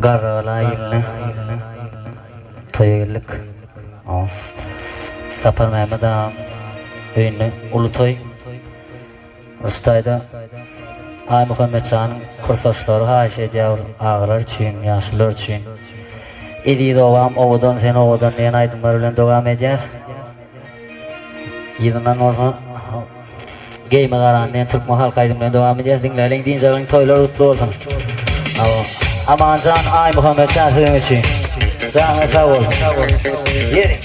Garrygala iline toýa geldik. Saparmämmet agam öýünde uly toý. Ustaýda Aýmuhammetjanyň kursdaşlary haýyş edýär agalar üçin, ýaşulular üçin. Eziz obam owadan sen owadan diýen aýdymlar bilen dowam edýär. Yzyndan bolsa Geýme garan diýen türkmen halk aýdymy bilen dowam edýär. Diňläliň, dynç alyň, toýlar gutly bolsun. Amanjan Aýmuhammetjan siziň üçin. Janyňyz sag bolsun. Ýeri.